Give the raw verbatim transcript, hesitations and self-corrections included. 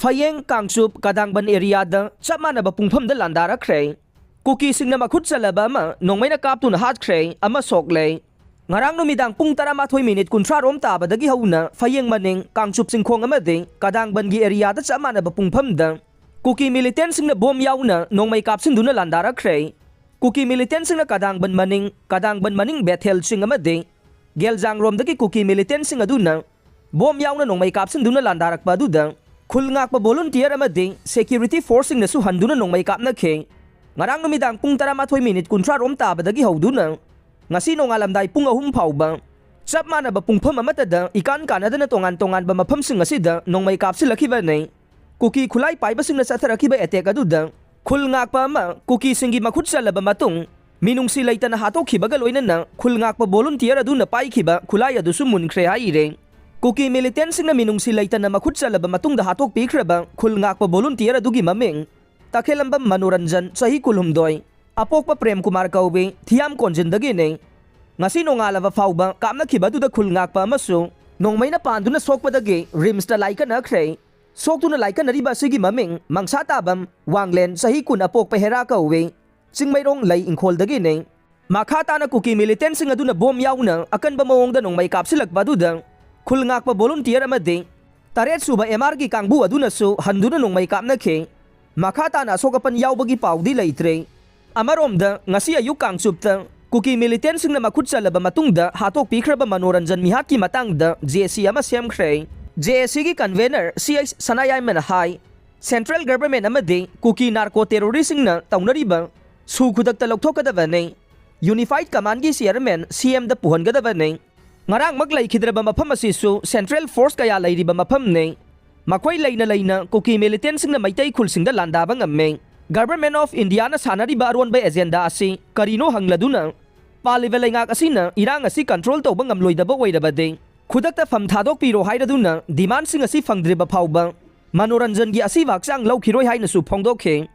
ꯐꯌꯦꯡ, ꯀꯥꯡꯆꯨꯞ, ꯀꯗꯥꯡꯕꯟ ꯑꯦꯔꯤꯌꯥꯗ ꯆꯞ ꯃꯥꯟꯅꯕ ꯄꯨꯡꯐꯝꯗ ꯂꯥꯟꯗꯥꯔꯛꯈ꯭ꯔꯦ꯫ ꯀꯨꯀꯤꯁꯤꯡꯅ ꯃꯈꯨꯠ ꯆꯜꯂꯕ ꯑꯃ ꯅꯣꯡꯃꯩꯅ ꯀꯥꯞꯇꯨꯅ ꯍꯥꯠꯈ꯭ꯔꯦ, ꯑꯃ ꯁꯣꯛꯂꯦ꯫ ꯉꯔꯥꯡ ꯅꯨꯃꯤꯗꯥꯡ ꯄꯨꯡ ꯇꯔꯥꯃꯥꯊꯣꯏ ꯃꯤꯅꯤꯠ ꯀꯨꯟꯊ꯭ꯔꯥ ꯔꯣꯝ ꯇꯥꯕꯗꯒꯤ ꯍꯧꯅ ꯐꯌꯦꯡ ꯃꯅꯤꯡ, ꯀꯥꯡꯆꯨꯞ ꯆꯤꯡꯈꯣꯡ ꯑꯃꯗꯤ ꯀꯗꯥꯡꯕꯟꯒꯤ ꯑꯦꯔꯤꯌꯥꯗ ꯆꯞ ꯃꯥꯟꯅꯕ ꯄꯨꯡꯐꯝꯗ ꯀꯨꯀꯤ ꯃꯤꯂꯤꯇꯦꯟꯁꯤꯡꯅ ꯕꯣꯝ ꯌꯥꯎꯅ ꯅꯣꯡꯃꯩ ꯀꯥꯞꯁꯤꯟꯗꯨꯅ ꯂꯥꯟꯗꯥꯔꯛꯈ꯭ꯔꯦ꯫ ꯀꯨꯀꯤ ꯃꯤꯂꯤꯇꯦꯟꯁꯤꯡꯅ ꯀꯗꯥꯡꯕꯟ ꯃꯅꯤꯡ, ꯀꯗꯥꯡꯕꯟ ꯃꯅꯤꯡ ꯕꯦꯊꯦꯜ ꯆꯤꯡ ꯑꯃꯗꯤ ꯒꯦꯜꯖꯥꯡꯔꯣꯝꯗꯒꯤ ꯀꯨꯀꯤ ꯃꯤꯂꯤꯇꯦꯟꯁꯤꯡ ꯑꯗꯨꯅ ꯕꯣꯝ ꯌꯥꯎꯅ ꯅꯣꯡꯃꯩ ꯀꯥꯞꯁꯤꯟꯗꯨꯅ ꯂꯥꯟꯗꯥꯔꯛꯄ ꯑꯗꯨꯗ ꯈꯨꯜ ꯉꯥꯛꯄ ꯚꯣꯂꯨꯟꯇꯤꯌꯔ ꯑꯃꯗꯤ ꯁꯦꯀ꯭ꯌꯨꯔꯤꯇꯤ ꯐꯣꯔꯁꯁꯤꯡꯅꯁꯨ ꯍꯟꯗꯨꯅ ꯅꯣꯡꯃꯩ ꯀꯥꯞꯅꯈꯤ꯫ ꯉꯔꯥꯡ ꯅꯨꯃꯤꯗꯥꯡ ꯄꯨꯡ ꯇꯔꯥꯃꯥꯊꯣꯏ ꯃꯤꯅꯤꯠ ꯀꯨꯟꯊ꯭ꯔꯥ ꯔꯣꯝ ꯇꯥꯕꯗꯒꯤ ꯍꯧꯗꯨꯅ ꯉꯁꯤ ꯅꯣꯡꯉꯥꯜꯂꯝꯗꯥꯏ ꯄꯨꯡ ꯑꯍꯨꯝ ꯐꯥꯎꯕ ꯆꯞ ꯃꯥꯟꯅꯕ ꯄꯨꯡꯐꯝ ꯑꯃꯠꯇꯗ ꯏꯀꯥꯟ ꯀꯥꯟꯅꯗꯅ ꯇꯣꯉꯥꯟ ꯇꯣꯉꯥꯟꯕ ꯃꯐꯝꯁꯤꯡ ꯑꯁꯤꯗ ꯅꯣꯡꯃꯩ ꯀꯥꯞꯁꯤꯜꯂꯛꯈꯤꯕꯅꯤ꯫ ꯀꯨꯀꯤ ꯈꯨꯠꯂꯥꯏ ꯄꯥꯏꯕꯁꯤꯡꯅ ꯆꯠꯊꯔꯛꯈꯤꯕ ꯑꯦꯇꯦꯛ ꯑꯗꯨꯗ ꯈꯨꯜ ꯉꯥꯛꯄ ꯑꯃ ꯀꯨꯀꯤꯁꯤꯡꯒꯤ ꯃꯈꯨꯠ ꯆꯜꯂꯕ ꯃꯇꯨꯡ ꯃꯤꯅꯨꯡꯁꯤ ꯂꯩꯇꯅ ꯍꯥꯠꯇꯣꯛꯈꯤꯕꯒ ꯂꯣꯏꯅꯅ ꯈꯨꯜ ꯉꯥꯛꯄ ꯚꯣꯂꯨꯟꯇꯤꯌꯔ ꯑꯗꯨꯅ ꯄꯥꯏꯈꯤꯕ ꯈꯨꯠꯂꯥꯏ ꯑꯗꯨꯁꯨ ꯃꯨꯟꯈ꯭ꯔꯦ ꯍꯥꯏꯔꯦ꯫ ꯀꯨꯀꯤ ꯃꯤꯂꯤꯇꯦꯟꯁꯤꯡꯅ ꯃꯤꯅꯨꯡꯁꯤ ꯂꯩꯇꯅ ꯃꯈꯨꯠ ꯆꯜꯂꯕ ꯃꯇꯨꯡꯗ ꯍꯥꯠꯇꯣꯛꯄꯤꯈ꯭ꯔꯕ ꯈꯨꯜ ꯉꯥꯛꯄ ꯚꯣꯂꯨꯟꯇꯤꯌꯔ ꯑꯗꯨꯒꯤ ꯃꯃꯤꯡ ꯇꯈꯦꯂꯝꯕꯝ ꯃꯅꯣꯔꯟꯖꯟ, ꯆꯍꯤ ꯀꯨꯟꯍꯨꯝꯗꯣꯏ, ꯑꯄꯣꯛꯄ ꯄ꯭ꯔꯦꯝ ꯀꯨꯃꯥꯔ ꯀꯧꯏ, ꯊꯤꯌꯥꯝ ꯀꯣꯟꯖꯤꯟꯗꯒꯤꯅꯤ꯫ ꯉꯁꯤ ꯅꯣꯡꯉꯥꯜꯂꯕ ꯐꯥꯎꯕ ꯀꯥꯞꯅꯈꯤꯕ ꯑꯗꯨꯗ ꯈꯨꯜ ꯉꯥꯛꯄ ꯑꯃꯁꯨ ꯅꯣꯡꯃꯩꯅ ꯄꯥꯟꯗꯨꯅ ꯁꯣꯛꯄꯗꯒꯤ ꯔꯤꯝꯁꯇ ꯂꯥꯏꯀꯠꯅꯈ꯭ꯔꯦ꯫ ꯁꯣꯛꯇꯨꯅ ꯂꯥꯏꯀꯠꯅꯔꯤꯕ ꯑꯁꯤꯒꯤ ꯃꯃꯤꯡ ꯃꯪꯁꯥ ꯇꯥꯕꯝ ꯋꯥꯡꯂꯦꯟ, ꯆꯍꯤ ꯀꯨꯟ, ꯑꯄꯣꯛꯄ ꯍꯦꯔꯥ ꯀꯧꯏ, ꯆꯤꯡꯃꯩꯔꯣꯡ ꯂꯩ ꯏꯪꯈꯣꯜꯗꯒꯤꯅꯤ꯫ ꯃꯈꯥ ꯇꯥꯅ ꯀꯨꯀꯤ ꯃꯤꯂꯤꯇꯦꯟꯁꯤꯡ ꯑꯗꯨꯅ ꯕꯣꯝ ꯌꯥꯎꯅ ꯑꯀꯟꯕ ꯃꯑꯣꯡꯗ ꯅꯣꯡꯃꯩ ꯀꯥꯞꯁꯤꯜꯂꯛꯄ ꯑꯗꯨꯗ ꯈꯨꯜ ꯉꯥꯛꯄ ꯚꯣꯂꯨꯟꯇꯤꯌꯔ ꯑꯃꯗꯤ ꯇꯔꯦꯠ ꯁꯨꯕ ꯑꯦꯝ ꯑꯥꯔꯒꯤ ꯀꯥꯡꯕꯨ ꯑꯗꯨꯅꯁꯨ ꯍꯟꯗꯨꯅ ꯅꯣꯡꯃꯩ ꯀꯥꯞꯅꯈꯤ꯫ ꯃꯈꯥ ꯇꯥꯅ ꯑꯁꯣꯛ ꯑꯄꯟ ꯌꯥꯎꯕꯒꯤ ꯄꯥꯎꯗꯤ ꯂꯩꯇ꯭ꯔꯦ꯫ ꯑꯃꯔꯣꯝꯗ, ꯉꯁꯤ ꯑꯌꯨꯛ ꯀꯥꯡꯆꯨꯞꯇ ꯀꯨꯀꯤ ꯃꯤꯂꯤꯇꯦꯟꯁꯤꯡꯅ ꯃꯈꯨꯠ ꯆꯜꯂꯕ ꯃꯇꯨꯡꯗ ꯍꯥꯠꯇꯣꯛꯄꯤꯈ꯭ꯔꯕ ꯃꯅꯣꯔꯟꯖꯟ ꯃꯤꯍꯥꯠꯀꯤ ꯃꯇꯥꯡꯗ ꯖꯦ ꯑꯦ ꯁꯤ ꯑꯃ ꯁꯦꯝꯈ꯭ꯔꯦ꯫ ꯖꯦ ꯑꯦ ꯁꯤꯒꯤ ꯀꯟꯚꯦꯅꯔ ꯁꯤ ꯑꯩꯆ ꯁꯅꯥꯌꯥꯏꯃꯅ ꯍꯥꯏ, ꯁꯦꯟꯇ꯭ꯔꯦꯜ ꯒꯚꯔꯟꯃꯦꯟꯠ ꯑꯃꯗꯤ ꯀꯨꯀꯤ ꯅꯥꯔꯀꯣ ꯇꯦꯔꯣꯔꯤꯁꯁꯤꯡꯅ ꯇꯧꯅꯔꯤꯕ ꯁꯨ ꯈꯨꯗꯛꯇ ꯂꯧꯊꯣꯛꯀꯗꯕꯅꯤ꯫ ꯌꯨꯅꯤꯐꯥꯏꯗ ꯀꯃꯥꯟꯒꯤ ꯆꯤꯌꯔꯃꯦꯟ ꯁꯤ ꯑꯦꯝꯗ ꯄꯨꯍꯟꯒꯗꯕꯅꯤ꯫ ꯉꯔꯥꯡꯃꯛ ꯂꯩꯈꯤꯗ꯭ꯔꯕ ꯃꯐꯝ ꯑꯁꯤꯁꯨ ꯁꯦꯟꯇ꯭ꯔꯦꯜ ꯐꯣꯔꯁ ꯀꯌꯥ ꯂꯩꯔꯤꯕ ꯃꯐꯝꯅꯤ꯫ ꯃꯈꯣꯏ ꯂꯩꯅ ꯂꯩꯅ ꯀꯨꯀꯤ ꯃꯤꯂꯤꯇꯦꯟꯁꯤꯡꯅ ꯃꯩꯇꯩ ꯈꯨꯜꯁꯤꯡꯗ ꯂꯥꯟꯗꯥꯕ ꯉꯝꯃꯤ꯫ ꯒꯚꯔꯟꯃꯦꯟꯠ ꯑꯣꯐ ꯏꯟꯗꯤꯌꯥꯅ ꯁꯥꯟꯅꯔꯤꯕ ꯑꯔꯣꯟꯕ ꯑꯦꯖꯦꯟꯗꯥ ꯑꯁꯤ ꯀꯔꯤꯅꯣ ꯍꯪꯂꯗꯨꯅ ꯄꯥꯜꯂꯤꯕ ꯂꯩꯉꯥꯛ ꯑꯁꯤꯅ ꯏꯔꯥꯡ ꯑꯁꯤ ꯀꯟꯇ꯭ꯔꯣꯜ ꯇꯧꯕ ꯉꯝꯂꯣꯏꯗꯕ ꯑꯣꯏꯔꯕꯗꯤ ꯈꯨꯗꯛꯇ ꯐꯝ ꯊꯥꯗꯣꯛꯄꯤꯔꯣ ꯍꯥꯏꯔꯗꯨꯅ ꯗꯤꯃꯥꯟꯁꯤꯡ ꯑꯁꯤ ꯐꯪꯗ꯭ꯔꯤꯕ ꯐꯥꯎꯕ ꯃꯅꯣꯔꯟꯖꯟꯒꯤ ꯑꯁꯤꯕ ꯍꯛꯆꯥꯡ ꯂꯧꯈꯤꯔꯣꯏ ꯍꯥꯏꯅꯁꯨ ꯐꯣꯡꯗꯣꯛꯈꯤ꯫